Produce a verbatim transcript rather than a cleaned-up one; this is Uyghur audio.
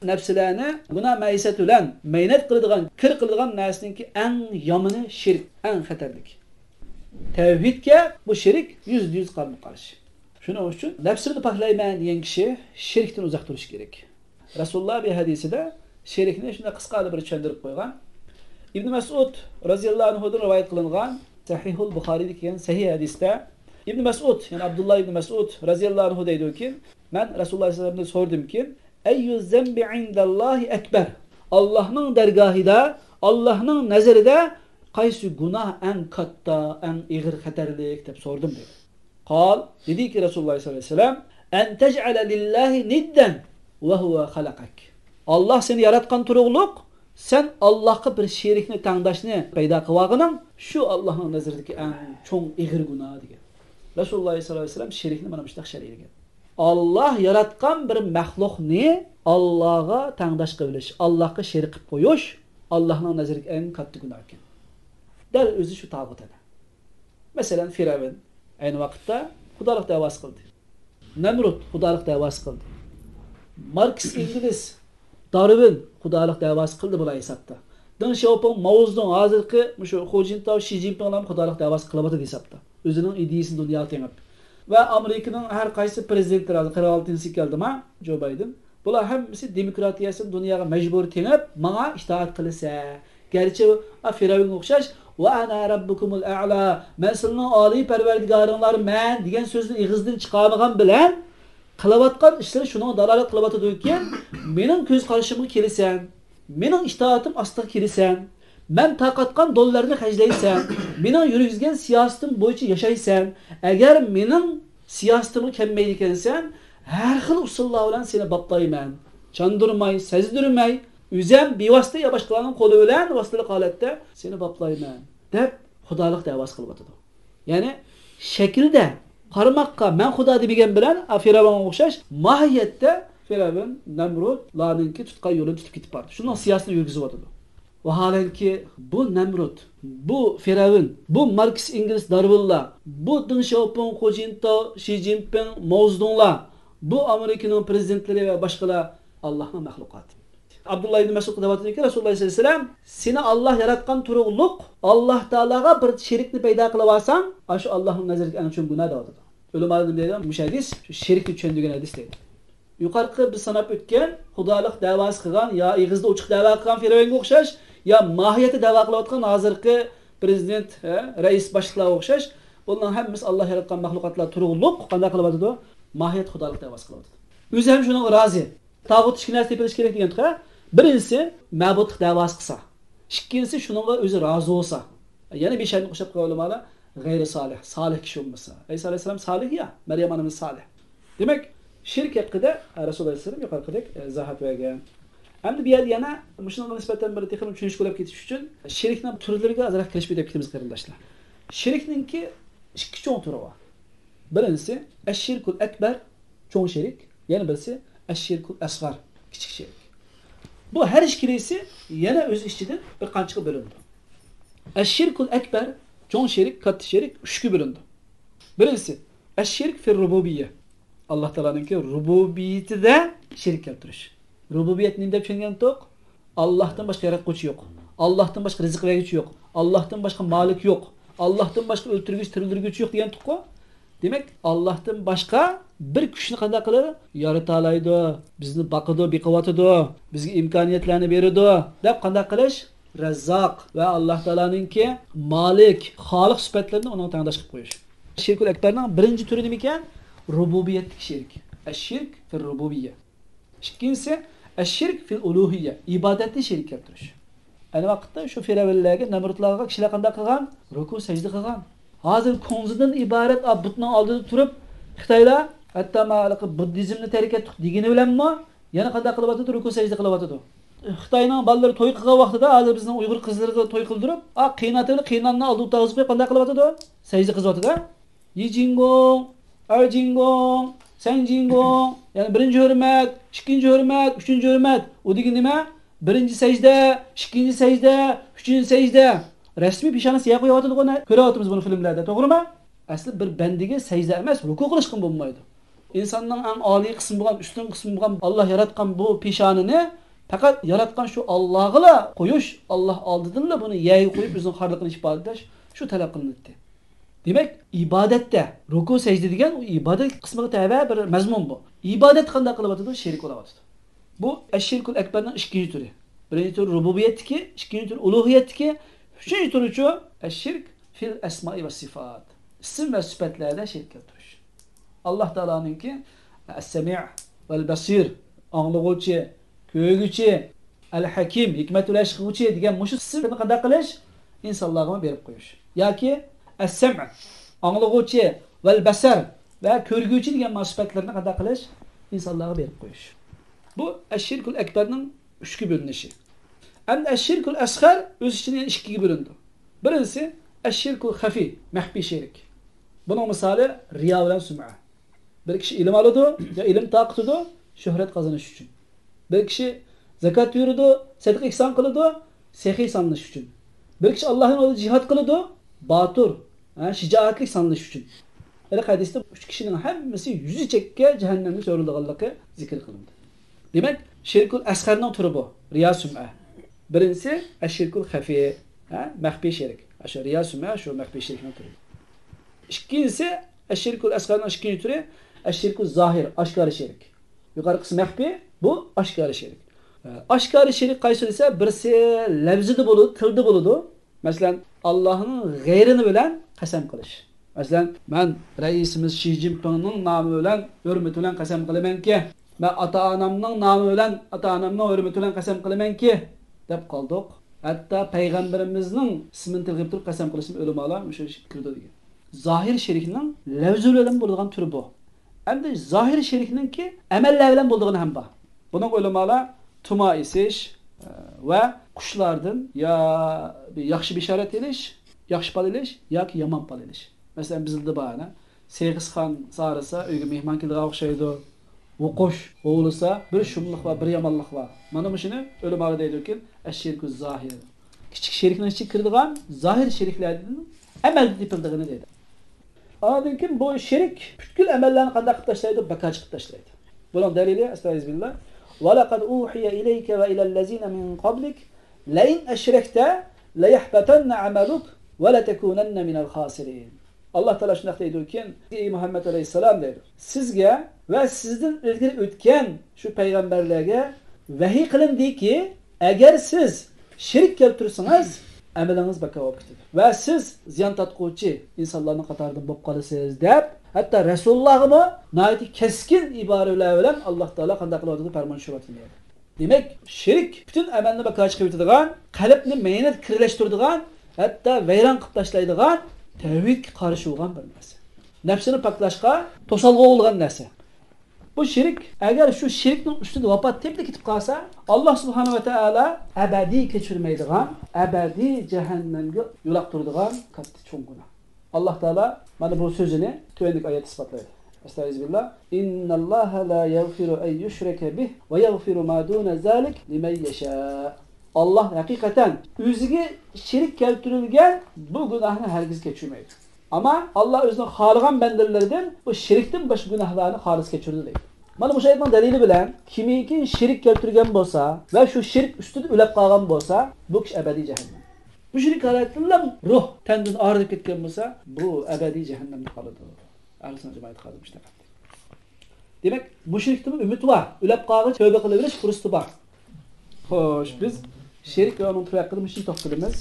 نەپسىلەرنى گۇناھ مەيسەت بىلەن مەينەت قىلىدىغان، كىر قىلىدىغان نەرسىنىڭكى ئەڭ يامىنى شىرك، ئەڭ خەتەرلىك. تەۋھىدكە بۇ شىرك يۈزدە يۈز قارىمۇ قارشى. شۇنىڭ ئۈچۈن نەپسىمنى پاكلايمەن دېگەن كىشى شىركتىن ئۇزاق تۇرۇشى كېرەك. رەسۇلۇللا بىر ھەدىسىدە شىركنى شۇنداق قىسقا بىر چۈشەندۈرۈپ قويغان. ئىبن مەسئۇد رەزىياللاھۇ ئەنھۇدىن رىۋايەت قىلىنغان سەھىھۇل بۇخارىيدا كەلگەن سەھىھ ھەدىستە ئىبن مەسئۇد، يەنى ئابدۇللا ئىبن مەسئۇد رەزىياللاھۇ ئەنھۇ دەيدۇكى، مەن رەسۇلۇللا ئەلەيھىسسالامدىن سورىدىمكى، ئەييۇ زەنبى ئىندەللاھى ئەكبەر؟ ئاللاھنىڭ دەرگاھىدا، ئاللاھنىڭ نەزىرىدە قايسى گۇناھ ئەڭ كاتتا، ئەڭ ئېغىر خەتەرلىك دەپ سورىدىم دەيدۇ. قال، دېدىكى رەسۇلۇللا سەللەللاھۇ ئەلەيھى ۋەسەللەم، ئەن تەجئەلە لىللاھى نىددەن ۋە ھۇۋە خەلەقەك. ئاللاھ سېنى ياراتقان تۇرۇقلۇق، سەن ئاللاھقا بىر شېرىكنى، تەڭداشنى پەيدا قىلىۋالغىنىڭ شۇ ئاللاھنىڭ نەزىرىدىكى ئەڭ چوڭ ئېغىر گۇناھ دېگەن. رەسۇلۇللا سەللەللاھۇ ئەلەيھى ۋەسەللەم شېرىكنى مانا مۇشۇنداق شەرھلىگەن. ئاللاھ ياراتقان بىر مەخلۇقنى ئاللاھقا تەڭداش قىلىۋېلىش، ئاللاھقا شېرىك قىلىپ قويۇش ئاللاھنىڭ نەزىرىدىكى ئەڭ كاتتا گۇناھ ئىكەن. دەل ئۆزى شۇ تاغۇت ئەنە. مەسىلەن، فىرئەۋن ئەينى ۋاقىتتا خۇدالىق دەۋاسى قىلدى. نەمرۇت خۇدالىق دەۋاسى قىلدى. ماركس ئېنگلىس، دارۋىن خۇدالىق دەۋاسى قىلدى بۇلار ھېسابتا. دېڭ شياۋپىڭ، ماۋزېدۇڭ، ھازىرقى مۇشۇ خۇ جىنتاۋ، شى جىنپىڭلارمۇ خۇدالىق دەۋاسى قىلىۋاتىدۇ ھېسابتا. ئۆزىنىڭ ئىدىيىسىنى دۇنياغا تېڭىپ. ۋە ئامېرىكىنىڭ ھەر قايسى پرېزىدېنتلىرى، ھازىر قىرىق ئالتىنچىسى كەلدىما، جو بايدېن. بۇلار ھەممىسى دېموكراتىيەسىنى دۇنياغا مەجبۇرىي تېڭىپ، ماڭا ئىتائەت قىلىسە. گەرچە ئۇ، ئا، فىرئەۋنگە ئوخشاش، ۋە ئەنا رەببۇكۇمۇل ئەئلا، مەن سىلىنىڭ ئالىي پەرۋەردىگارىڭلارمەن دېگەن سۆزنى ئېغىزدىن چىقارمىغان بىلەن، قىلىۋاتقان ئىشلىرى شۇنىڭغا دالالەت قىلىۋاتىدۇكى، مېنىڭ كۆز قارىشىمغا كېلىسەن، مېنىڭ ئىتائىتىم ئاستىغا كېلىسەن، مەن تارقاتقان دونلارنى خەجلەيسەن، مېنىڭ يۈرگۈزگەن سىياسىتىم بويىچە ياشايسەن، ئەگەر مېنىڭ سىياسىتىمغا كەلمەيدىكەنسەن، ھەر خىل ئۇسۇللار بىلەن سېنى باپلايمەن، چاندۇرماي، سەزدۈرمەي، ئۆزەم بىۋاسىتە يا باشقىلارنىڭ قولى بىلەن ۋاسىتىلىك ھالەتتە سېنى باپلايمەن، دەپ خۇدالىق دەۋاسى قىلىۋاتىدۇ. يەنى شەكىلدە، قارىماققا مەن خۇدا دېمىگەن بىلەن، ئا، فىرئەۋنغا ئوخشاش، ماھىيەتتە فىرئەۋن، نەمرۇتلارنىڭكى تۇتقان يولىنى تۇتۇپ كېتىپ بارىدۇ. شۇنىڭ سىياسىتىنى يۈرگۈزۈۋاتىدۇ. ۋاھالەنكى، بۇ نەمرۇت، بۇ فىرئەۋن، بۇ ماركس ئېنگلىس دارۋىنلار، بۇ دېڭ شياۋپىڭ، خۇ جىنتاۋ، شى جىنپىڭ، ماۋزېدۇڭلار، بۇ ئامېرىكىنىڭ پرېزىدېنتلىرى ۋە باشقىلار ئاللاھنىڭ مەخلۇقاتى. ئابدۇللا ئىبن مەسئۇدقا دەۋاتىدۇكى، رەسۇلۇللا سەللەللاھۇ ئەلەيھى ۋەسەللەم، سېنى ئاللاھ ياراتقان تۇرۇقلۇق، ئاللاھ تائالاغا بىر شېرىكنى پەيدا قىلىۋالساڭ، ئاشۇ ئاللاھنىڭ نەزىرىدىكى ئەڭ چوڭ گۇناھ دەۋاتىدۇ. ئۆلىمالار نېمە دەيدۇ؟ مۇشۇ ھەدىس شۇ شېرىكنى چۈشەندۈرگەن ھەدىس دەيدۇ. يۇقىرىقى بىز ساناپ ئۆتكەن خۇدالىق دەۋاسى قىلغان يا ئېغىزدا ئوچۇق دەۋا قىلغان فىرئەۋنگە ئوخشاش، يا ماھىيەتتە دەۋا قىلىۋاتقان ھازىرقى پرېزىدېنت، ھە، رەئىس باشلىقلارغا ئوخشاش، بۇلارنىڭ ھەممىسى ئاللاھ ياراتقان مەخلۇقاتلار تۇرۇقلۇق قانداق قىلىۋاتىدۇ؟ ماھىيەت خۇدالىق دەۋاسى قىلىۋاتىدۇ. ئۆزى ھەم شۇنىڭغا رازى. تاغۇت ئىككى نەرسە تېپىلىشى كېرەك دېگەنتۇق، ھە؟ بىرىنچىسى، مەبۇدلۇق دەۋاسى قىلسا. ئىككىنچىسى، شۇنىڭغا ئۆزى رازى بولسا. يەنە بىر شەرتنى قوشۇپ قويغان ئۆلىمالار، غەيرى سالىھ، سالىھ كىشى بولمىسا. ئەيسا ئەلەيھىسسالام سالىھ يا، مەريەم ئانىمىز سالىھ. دېمەك، شىرك ھەققىدە رەسۇل ئەلەيھىسسالام يۇقىرىقىدەك، ئە، ئىزاھات بەرگەن. ئەمدى بۇ يەردە يەنە مۇشۇنىڭغا نىسبەتەن بىر تېخىمۇ چۈشىنىشكە بولۇپ كېتىش ئۈچۈن شىركنىڭ تۈرلىرىگە ئازراق كىرىشىپ ئۆتۈپ كېتىمىز، قېرىنداشلار. شىركنىڭكى ئىككى چوڭ تۈرى بار. بىرىنچىسى، ئەششىركۇل ئەكبەر، چوڭ شېرىك، يەنە بىرسى ئەششىركۇل ئەسغار، كىچىك شېرىك. بۇ ھەر ئىككىلىسى يەنە ئۆز ئىچىدىن بىر قانچىغا بۆلۈنىدۇ. ئەششىركۇل ئەكبەر، چوڭ شېرىك، كاتتا شېرىك ئۈچكە بۆلۈنىدۇ. بىرىنچىسى، ئەششىرك فىر رۇبۇبىيە، ئاللاھ تائالانىڭكى رۇبۇبىيىتىدە شېرىك كەلتۈرۈش. رۇبۇبىيەت نېمە دەپ چۈشەنگەنتۇق؟ ئاللاھتىن باشقا ياراتقۇچى يوق. ئاللاھتىن باشقا رىزىق بەرگۈچى يوق. ئاللاھتىن باشقا مالىك يوق. ئاللاھتىن باشقا ئۆلتۈرگۈچى، تىرىلدۈرگۈچى يوق دېگەنتۇققۇ. دېمەك، ئاللاھتىن باشقا بىر كۈچنى قانداق قىلىدۇ؟ يارىتالايدۇ، بىزنى باقىدۇ، بېقىۋاتىدۇ، بىزگە ئىمكانىيەتلەرنى بېرىدۇ دەپ قانداق قىلىش؟ رەززاق ۋە ئاللاھ تائالانىڭكى مالىك، خالىق سۈپەتلىرىنى ئۇنىڭغا تەڭداش قىلىپ قويۇش. شىركۇل ئەكبەرنىڭ بىرىنچى تۈرى نېمىكەن؟ رۇبۇبىيەتتىكى شىرك. ئەششىرك فىر رۇبۇبىيە. ئىككىنچىسى، ئەششىرك فىل ئۇلۇھىيە، ئىبادەتنى شېرىك كەلتۈرۈش. ئەينى ۋاقىتتا شۇ فىرئەۋنلەرگە، نەمرۇتلارغا كىشىلەر قانداق قىلغان؟ رۇكۇ سەجدە قىلغان. ھازىر كۇڭزىدىن ئىبارەت ئا بۇتنىڭ ئالدىدا تۇرۇپ، خىتايلار ھەتتا مانا بۇددىزمنى تەرك ئەتتۇق دېگىنى بىلەنمۇ يەنە قانداق قىلىۋاتىدۇ؟ رۇكۇ سەجدە قىلىۋاتىدۇ. خىتاينىڭ بالىلىرى توي قىلغان ۋاقتىدا، ھازىر بىزنىڭ ئۇيغۇر قىزلىرىغا توي قىلدۇرۇپ، ئا قېيىنئاتا بىلەن قېيىنئانىنى ئالدىغا ئولتۇرغۇزۇپ قويۇپ قانداق قىلىۋاتىدۇ؟ سەجدە قىلىۋاتىدۇ. يىجىڭگوڭ، ئەرجىڭگوڭ، سەنجىڭگوڭ، يەنى بىرىنچى ھۆرمەت، ئىككىنچى ھۆرمەت، ئۈچىنچى ھۆرمەت. ئۇ دېگىنى نېمە؟ بىرىنچى سەجدە، ئىككىنچى سەجدە، ئۈچىنچى سەجدە. رەسمىي پېشانىسى يەر قويۇۋاتىدىغۇ، كۆرۈۋاتىمىز بۇنى فىلىملەردە، توغرىمۇ؟ ئەسلى بىر بەندىگە سەجدە ئەمەس، رۇكۇ قىلىشقىمۇ بولمايدۇ. ئىنساننىڭ ئەڭ ئالىي قىسمى بولغان، ئۈستۈن قىسمى بولغان، ئاللا ياراتقان بۇ پېشانىنى پەقەت ياراتقان شۇ ئاللاغىلا قويۇش، ئاللا ئالدىدىلا بۇنى يەرگە قويۇپ، ئۆزىنىڭ خارلىقىنى ئىپادىلەش، شۇ تەلەپ قىلىناتتى. دېمەك، ئىبادەتتە، رۇكۇ، سەجدە دېگەن ئۇ ئىبادەت قىسمىغا تەۋە بىر مەزمۇن بۇ. ئىبادەت قانداق قىلىۋاتىدۇ؟ شېرىك بولاۋاتىدۇ. بۇ ئەششىركۇل ئەكبەرنىڭ ئىككىنچى تۈرى. بىرىنچى تۈر رۇبۇبىيەتتىكى، ئىككىنچى تۈر ئۇلۇھىيەتتىكى، ئۈچىنچى تۈرىچۇ؟ ئەششىرك فىل ئەسمائى ۋەس سىفات. ئىسىم ۋە سۈپەتلەردە شېرىك كەلتۈرۈش. ئاللا تائالانىڭكى ئەس-سەمىئ ۋەل بەسىر، ئاڭلىغۇچى، كۆرگۈچى، ئەل-ھەكىم، ھېكمەت ۋە ھەش قىلغۇچى دېگەن مۇشۇ سۈپەتنى قانداق قىلىش؟ ئىنسانلارغىمۇ بېرىپ قويۇش. ياكى ئەس-سەمئ، ئاڭلىغۇچى، ۋەل بەسەر ۋە كۆرگۈچى دېگەن مانا سۈپەتلەرنى قانداق قىلىش؟ ئىنسانلارغا بېرىپ قويۇش. بۇ ئەششىركۇل ئەكبەرنىڭ ئۈچكە بۆلۈنۈشى. ئەمدى ئەششىركۇل ئەسغەر ئۆز ئىچىدە يەنە ئىككىگە بۆلۈنىدۇ. بىرىنچىسى ئەششىركۇل خەفىي، مەخپىي شېرىك. بۇنىڭ مىسالى رىيا بىلەن سۇمئە. بىر كىشى ئىلىم ئالىدۇ، يا ئىلىم تارقىتىدۇ، شۆھرەت قازىنىش ئۈچۈن. بىر كىشى زاكات بېرىدۇ، سەدىقە ئېھسان قىلىدۇ، سېخىي سانىلىش ئۈچۈن. بىر كىشى ئاللاھنىڭ يولىدا جىھاد قىلىدۇ، باتۇر، ھە، شىجائەتلىك سانىلىش ئۈچۈن. ھېلىقى ھەدىستە ئۈچ كىشىنىڭ ھەممىسى يۈزى چەككە جەھەننەمگە سورۇلىدىغانلىقى زىكىر قىلىندى. دېمەك، شىركۇل ئەسغەرنىڭ تۈرى بۇ، رىيا، سۇمئە. بىرىنچىسى ئەششىركۇل خەفىي، ھە، مەخپىي شېرىك. ئاشۇ رىيا، سۇمئە شۇ مەخپىي شېرىكنىڭ تۈرى. ئىككىنچىسى ئەششىركۇل ئەسغەرنىڭ ئىككىنچى تۈرى ئەششىركۇل زاھىر، ئاشكارا شېرىك. يۇقىرىقىسى مەخپىي، بۇ ئاشكارا شېرىك. ئاشكارا شېرىك قايسى دېسە، بىرسى لەۋزىدە بولىدۇ، تىلدا بولىدۇ. مەسىلەن، ئاللاھنىڭ غەيرىنى بىلەن قەسەم قىلىش. مەسىلەن، مەن رەئىسىمىز شى جىنپىڭنىڭ نامى بىلەن، ھۆرمىتى بىلەن قەسەم قىلىمەنكى، مەن ئاتا-ئانامنىڭ نامى بىلەن، ئاتا-ئانامنىڭ ھۆرمىتى بىلەن قەسەم قىلىمەنكى، دەپ قالدۇق. ھەتتا پەيغەمبىرىمىزنىڭ ئىسمىنى تىلغا ئېلىپ تۇرۇپ قەسەم قىلىشمۇ ئۆلىمالار مۇشۇ ئىشقا كىرىدۇ دېگەن. زاھىر شېرىكنىڭ لەۋزى بىلەن بولىدىغان تۈرى بۇ. ئەمدى زاھىر شېرىكنىڭكى ئەمەللەر بىلەن بولىدىغىنى ھەم بار. بۇنىڭغا ئۆلىمالار تۇما ئېسىش، ئە، ۋە قۇشلاردىن يا بىر ياخشى بېشارەت ئېلىش، ياخشى پال ئېلىش ياكى يامان پال ئېلىش. مەسىلەن، بىزدە بار ئەنە، سېغىزخان سارىسا ئۆيگە مېھمان كېلىدىغان ئوخشايدۇ. ۋوقۇش ھۇۋلىسا بىر شۇملۇق بار، بىر يامانلىق بار. مانا مۇشۇنى ئۆلىمالار دەيدۇكى، ئەششىركۇ زاھىر. كىچىك شېرىكنىڭ ئىچىگە كىرىدىغان زاھىر شېرىكلەردىن ئەمەلدە تېپىلىدىغىنى دەيدۇ. ئاندىن كېيىن بۇ شېرىك پۈتكۈل ئەمەللەرنى قانداق قىلىپ تاشلايدۇ؟ بىكارچە قىلىپ تاشلايدۇ. بۇنىڭ دەلىلى، ئەستەئىزۇبىللا، ولقد أوحي إليك وإلى الذين من قبلك لئن أشركت ليحبطن عملك ولتكونن من الخاسرين. ئاللا تائالا شۇنداق دەيدۇكى، ئەي مۇھەممەد ئەلەيھىسسالام دەيدۇ، سىزگە ۋە سىزدىن ئىلگىرى ئۆتكەن شۇ پەيغەمبەرلەرگە ۋەھىي قىلىندىكى، ئەگەر سىز شېرىك كەلتۈرسىڭىز، ئەمىلىڭىز بىكار بولۇپ كېتىدۇ ۋە سىز زىيان تارتقۇچى ئىنسانلارنىڭ قاتارىدىن بولۇپ قالىسىز، دەپ، ھەتتا رەسۇلۇللاغىمۇ ناھايىتى كەسكىن ئىبارىلەر بىلەن ئاللا تائالا قانداق قىلىۋاتىدۇ، پەرمان چۈشۈرۈۋاتىدۇ. دېمەك، شېرىك پۈتۈن ئەمەلنى بىكار چىقىرىۋېتىدىغان، قەلبنى مەينەت كىرلەشتۈرىدىغان، ھەتتا ۋەيران قىلىپ تاشلايدىغان، تەۋھىدكە قارشى بولغان بىر نەرسە. نەپسىنى پاكلاشقا توسالغۇ بولغان نەرسە. بۇ شېرىك، ئەگەر شۇ شېرىكنىڭ ئۈستىدە ۋاپات تېپىلا كېتىپ قالسا، ئاللا سۇبھانەھۇ ۋە تائالا ئەبەدىي كەچۈرمەيدىغان، ئەبەدىي جەھەننەمگە يولاقتۇرىدىغان كاتتا چوڭ گۇناھ. ئاللا تائالا مانا بۇ سۆزىنى تۆۋەندىكى ئايەتتە ئىسپاتلايدۇ. ئەستەئىزۇبىللا. إن الله لا يغفر أن يشرك به ويغفر ما دون ذلك لمن يشاء. ئاللا ھەقىقەتەن ئۆزىگە شېرىك كەلتۈرۈلگەن بۇ گۇناھنى ھەرگىز كەچۈرمەيدۇ. ئەمما ئاللا ئۆزىنىڭ خالىغان بەندىلىرىدىن بۇ شېرىكتىن باشقا گۇناھلارنى خالىس كەچۈرىدۇ دەيدۇ. مانا مۇشۇ ئايەتنىڭ دەلىلى بىلەن كىمكى شېرىك كەلتۈرگەن بولسا ۋە شۇ شېرىك ئۈستىدە ئۆلۈپ قالغان بولسا، بۇ كىشى ئەبەدىي جەھەننەم. مۇشرىك ھالەتتىنلا روھ تەندىن ئايرىلىپ كەتكەن بولسا، بۇ ئەبەدىي جەھەننەمدە قالىدۇ. ئەھلى سۈننەت جامائەت قالدى مۇشۇنداق. دېمەك، مۇشرىكتىمۇ ئۈمىدى بار. ئۆلۈپ قالغىچە تەۋبە قىلىۋېرىش پۇرسىتى بار. خوش، بىز شېرىك ۋە ئۇنىڭ تۈرى ھەققىدە مۇشۇنى توختىلىمىز.